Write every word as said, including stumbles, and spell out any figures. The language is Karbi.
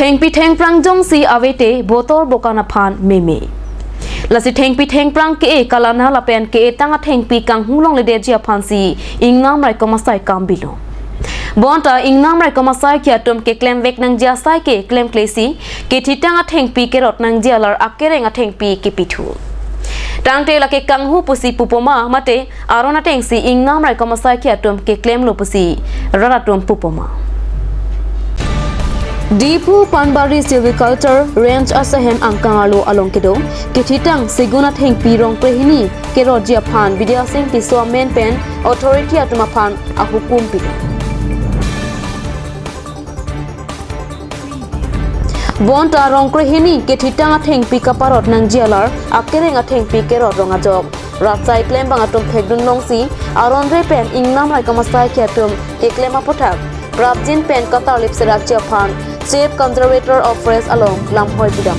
Thengpi thengphrang jongsi avete botor bokan aphan meme. Lasi thengpi thengphrang ke-e kalana lapen ke-etang athengpi kanghulongledetji aphansi ingnam raikom asai kam bilo. Bonta ingnam raikom asai ke atum keklemvek nangji asai ke klemklesi kethitang athengpi kerot nangji alar akereng athengpi kepithu. Tangte lake kanghu pusi pupoma mate aron atengsi ingnam raikom asai ke atum keklemlo pusi rat atum pupoma. Diphu Panbari Silviculture Range asahem angkang arlo along kedo kethitang segun athengpi rongkrehini kerotji aphan Bidya Sing Tisso amen pen authority atum aphan ahukum pilo. Bonta rongkrehini kethitang athengpi kaparot nangji alar akereng athengpi kerot rong ajok rat asai klembang atum phekdun longsi aron re pen ingnam raikom asai ke atum keklem aputhak prapjin pen katarlip serakji aphan Chief Conservator of Forest along lamhoi pidam.